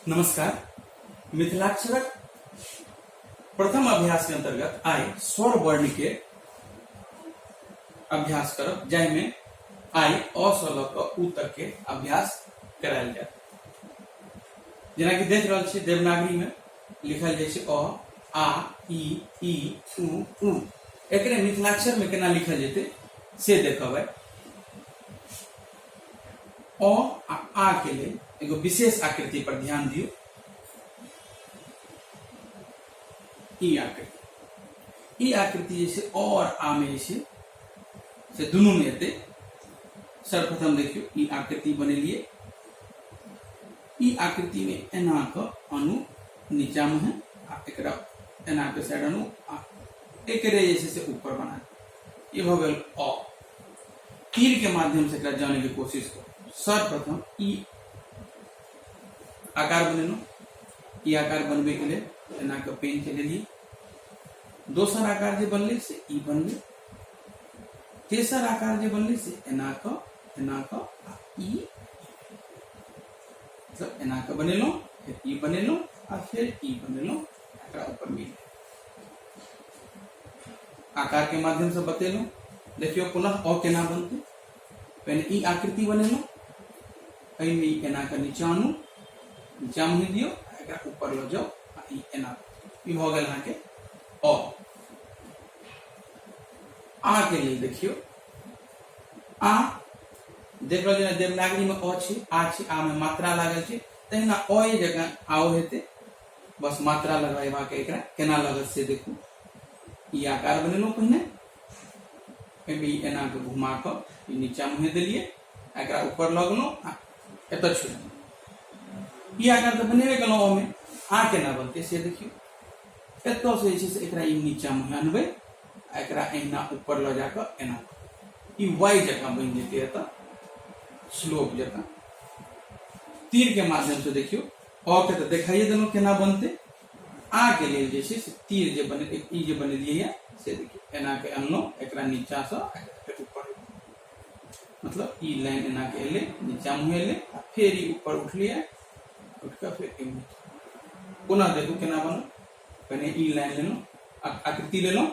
नमस्कार। मिथिलाक्षरक प्रथम अभ्यास के अंतर्गत आइ स्वर वर्ण के अभ्यास करब, जाहिमे आइ अ सँ लऽ कऽ उ तक के अभ्यास करायल जायत। जेनाकि देख रहल छी, देवनागरी में लिखल जाइ छै अ, आ, इ, ई, उ, ऊ। एकरे मिथिलाक्षर में केना लिखल जेतै से देखब आइ। अ आ आ के लेल एगो विशेष आकृति पर ध्यान दियौ। ई आकृति, ई आकृति जे छै अ और आ में जे छै से दुनू में एतै। सर्वप्रथम देखियौ, ई आकृति बनेलियै। ई आकृति में एना क अनु नीचा में है आ एकरा एना के साइड अनु आ एकरे जे छै से ऊपर बना दियौ। ई भऽ गेल अ। तीर के माध्यम से एकरा जाने के कोशिश करू। सर्वप्रथम ई आकार बनेलहुँ। ई आकार बनबै के लेल एना के पेन चलेलियै। दोसर आकार जे बनलै से ई बनलै। तेसर आकार जे बनलै से एना क, एना क आ ई, मतलब एना के बनेलहुँ, फेर ई बनेलहुँ आ फेर ई बनेलहुँ, एकरा ऊपर मिल आकार के माध्यम से बतेलहुँ। देखियौ पुनः अ केना बनतै। पहिने ई आकृति बनेलहुँ, एहिमे ई एना के नीचा आनू, नीचा मुँह दियौ, एकरा ऊपर लऽ जाउ आ ई एना, ई भऽ गेल अहाँके अ। आ के लेल देखियौ, आ देख रहल जेना देवनागरी में अ छै, आ छै, आ में मात्रा लागल छै, तहिना अ जकाँ आओ हेतै। बस मात्रा लगेबाक, एकरा केना लगत से देखू। ई आकार बनेलहुँ पहिने, एहिमे ई एना कऽ घुमा कऽ ई नीचा मुँहे देलियै, एकरा ऊपर लऽ गेलहुँ आ एतऽ छोड़ि देलहुँ। ई आकार तऽ बनेबे केलहुँ ओहिमे। आ केना बनतै से देखियौ। एतऽसँ जे छै से एकरा ई नीचा मुँहे अनबै आ एकरा एहिना ऊपर लऽ जाकऽ एना ई वाई जकाँ बनि जेतै, एतऽ स्लोप जकाँ। तीर के माध्यम से देखियौ, अ के तऽ देखाइए देलहुँ केना बनतै। आ के लेल जे छै से तीर जे बने, ई जे बनेलियै ये से देखियौ, एना के अनलहुँ एकरा नीचाँसँ फेर ऊपर, मतलब ई लाइन एना के एलै, नीचा मुँहे एलै आ फेर ई ऊपर उठलियै, उठि कऽ फेर ई पुनः देखू केना बनल। पहिने ई लाइन लेलहुँ, आकृति लेलहुँ,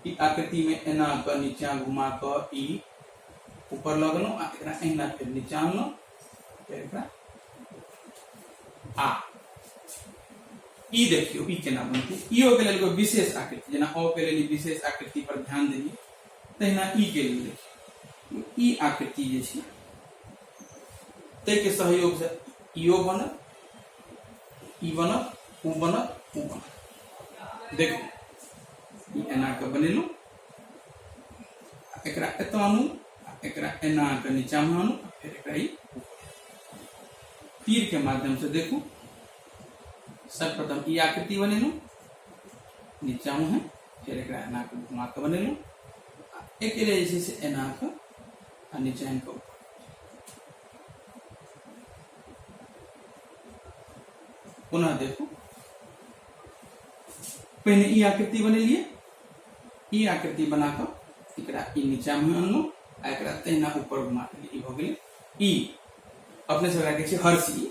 ई आकृतिमे एना कऽ नीचा घुमा कऽ ई ऊपर लऽ गेलहुँ आ एकरा एहिना फेर नीचा अनलहुँ, फेर एकरा आ ई देखियौ ई केना बनतै। इहो के लेल एगो विशेष आकृति, जेना अ के लेल ई विशेष आकृति पर ध्यान देलियै, तहिना ई के लेल देखियौ ई आकृति जे छै ताहिके सहयोग से इहो बनत, ई बनत, उ बनत, उ बनत। देखू ई एना के बनेलहुँ, एकरा एतऽ आनू, एकरा एना के नीचा में आनू, फेर एकरा ई तीर के माध्यम से देखू। सर्वप्रथम ई आकृति बनेलहुँ, नीचा मुँहे, फेर एकरा एना के घुमा के बनेलहुँ, एकरे जे छै से एना के आ नीचा आनि कऽ। पुनः देखू, पहिने ई आकृति बनेलियै, ई आकृति बना कऽ एकरा ई नीचा में अनलहुँ आ एकरा तहिना ऊपर घुमा देलियै। ई भऽ गेलै ई, अपने सब कहै छियै हर्ष ई।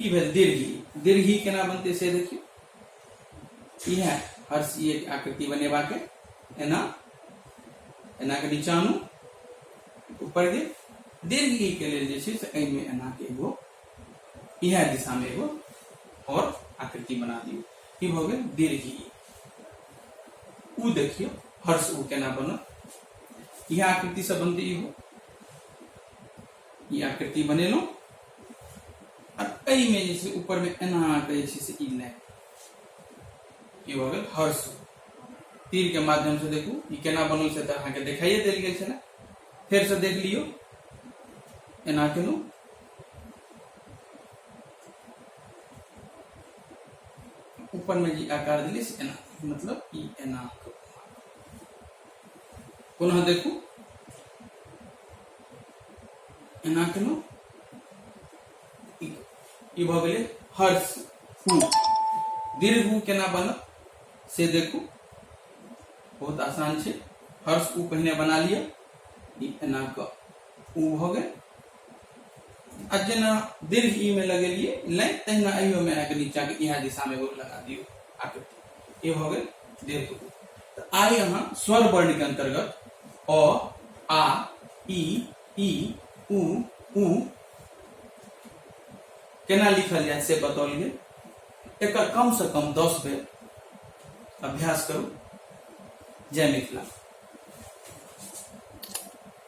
ई भेल दीर्घी। दीर्घी केना बनतै से देखियौ। इएह हर्ष ई एक आकृति बनेबाक, एना एना के नीचा आनू, ऊपर गेल। दीर्घ ई के लेल जे छै से एहिमे एना के एगो इएह दिशा में एगो और आकृति बना दियौ। ई भऽ गेल दीर्घ ई। उ देखियौ हर्ष उ केना बनत। इएह आकृति से बनतै इहो। ई आकृति बनेलहुँ आ एहिमे जे छै ऊपर में एना के जे छै से ई लाइन, ई भऽ गेल हर्ष। तीर के माध्यम से देखू ई केना बनल से तऽ अहाँके देखाइए देल गेल छलै, फेर से देख लियौ। एना केलहुँ, ऊपर में जे आकार दिलियै से एना, मतलब ई एना। पुनः देखू, एना केलहुँ, ई भऽ गेलै हर्ष उ। दीर्घ उ केना बनत से देखू, बहुत आसान छै। हर्ष उ पहिने बना लिअ। ई एना कऽ उ भऽ गेल, आ जेना दीर्घ ई में लगेलियै लाइन, तहिना एहियो में आके नीचा के इएह दिशा में एगो लगा दियौ आकृति। ई भऽ गेल दीर्घ उ। तऽ आइ अहाँ स्वर वर्ण के अंतर्गत अ, आ, इ, ई, उ, ऊ केना लिखल जाय से बतौल गेल। एकर कम से कम 10 बेर अभ्यास करू। जय मिथिला।